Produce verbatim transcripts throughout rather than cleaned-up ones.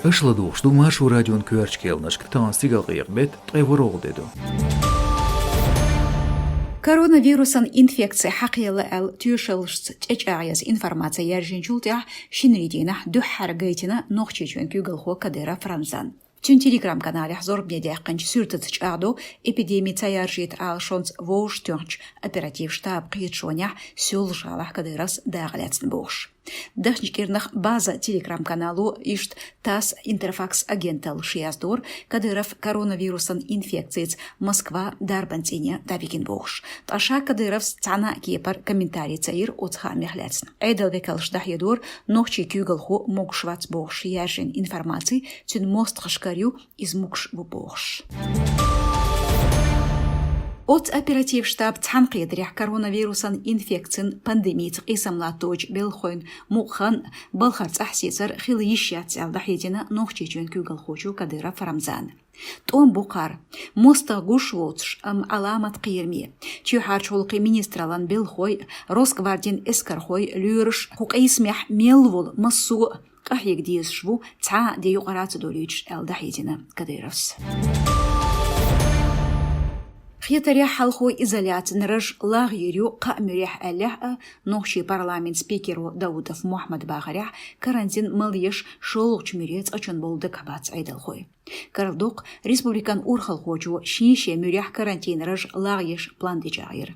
Аша ладугӀуш ду Маршо радион коьртачу кхаьънашка, тахана стигалкъекъа бетт, ткъе ворхӀалгӀа де ду. Коронавирусан инфекци хьакхелла аьлла тоьшаллашца тӀечӀагӀъеза информаци яьржинчул тӀаьхьа шинарин дийнахь дуьххьара гайтина Нохчийчоьнан куьйгалхо Кадыров Рамзан. Цуьнан Telegram-каналехь зорбане даьккхинчу суьртаца чӀагӀдо эпидеми ца яржийта Ӏалашонца вовшахтоьхначу оператив-штабан кхеташонехь Соьлжа-ГӀалахь Кадыровс дакъа лаьцна бохуш. Даханчу кӀирнах «База» Telegram-канало, иштта «ТАСС», «Интерфакс» агенталлаш яздора, Кадыров коронавирусан инфекцица Москва дарбан цӀийне дӀавигина бохуш. Ткъа ша Кадыровс цхьана а кепара комментари ца йира оцу хаамех лаьцна. Ӏедалан векалша дӀахьедора, нохчийн куьйгалхо могуш вац бохуш яьржина информаци цуьнан мостагӀашкара ю, иза могуш ву бохуш. Оццу оператив-штабан цхьаьнакхетарехь коронавирусан инфекцин пандемица къийсам латточу белхалойн мукъа хан балхара цӀахь сецар хила йиш яц аьлла дӀахьедина Нохчийчоьнан куьйгалхочо Кадыров Рамзана. ТӀом бу кхара. МостагӀа гуш воцуш, амма Ӏаламат кхераме. Чоьхьарчу гӀуллакхийн министраллан белхалой, Росгвардин эскархой, лоьраш кху къийсамехь мел волу массо а къахьега дезаш ву, цхьа а де юкъара ца долуьйтуш аьлла дӀахьедина Кадыровс. Хетарехь, хьалхо изоляцин раж лагӀйийр ю кхаа муьрехь аьллехь а, нохчийн парламентан спикеро Даудов Мохьмада бахарехь, карантин мала еш шолгӀачу муьре цкъачунна болу дагахь бац Ӏедалхой. Карладоккху, республикан урхалхочо шен-шен муьрехь карантин раж лагӀйеш план тӀечӀагӀйира.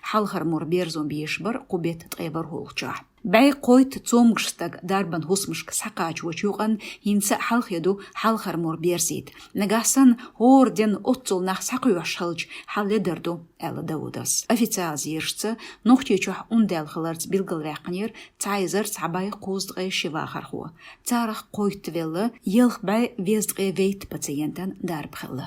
Хьалхара мур берзо безаш бара кху беттан ткъе ворхӀалгӀачохь. БӀе кхойтта цомгуш стаг дарбан хӀусамашка схьакхачочу юкъанна хӀинца а хьалхе ду хьалхара мур берзийта. Нагахь санна хӀора денна оццул нах схьакхоьхьуш хилча, хьал ледар ду, аьлла Даудовс. Официалан зерашца, Нохчийчохь ундаьлла хиларца билгалваьккхинера цхьа эзар цхьа бӀе кхузткъе ши вахархо. Царах кхойтта велла, ялх бӀе везткъе вейтта пациентан дарба хилла.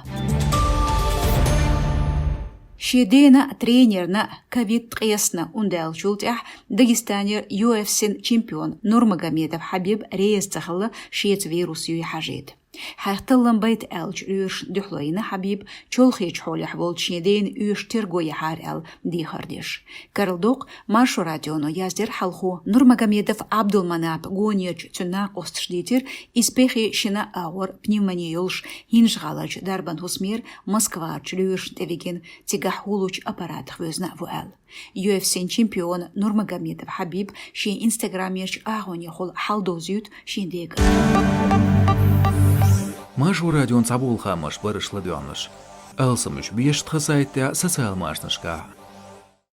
Шен дена а, тренерна а ковид ткъесна ундаьллачул тӀаьхьа Дагестанера ю эф си-н чемпион Нурмагомедов Хьабиб реза ца хилла шеца вирус юй хьажийта. Хьайх таллам байта аьллачу лоьрашна дуьхьало йина Хьабиб, чолхечу хьолехь волчу шен дена оьшу терго яхьара аьлла дехар деш. Карладоккху, Маршо радионо яздира хьалхо. Нурмагомедов Абдулманап гонерчу цуьнан накъосташа дийцира, иза пехи шина а агӀор пневмони йолуш ХӀинжа-ГӀаларчу дарбан хӀусамера Москварчу лоьрашна тӀевигина, цигахь хӀуллучу аппаратах вевзина а ву аьлла. Ю эф си-н чемпиона Нурмагомедов Хьабиб шен инстаграмерчу агӀонехула хьал довзуьйту шен дегара. Маршо радион цхьаболу хаамаш бара аша ладоьгӀнарш. Алсамаш беша тхан сайтехь, социал машанашкахь.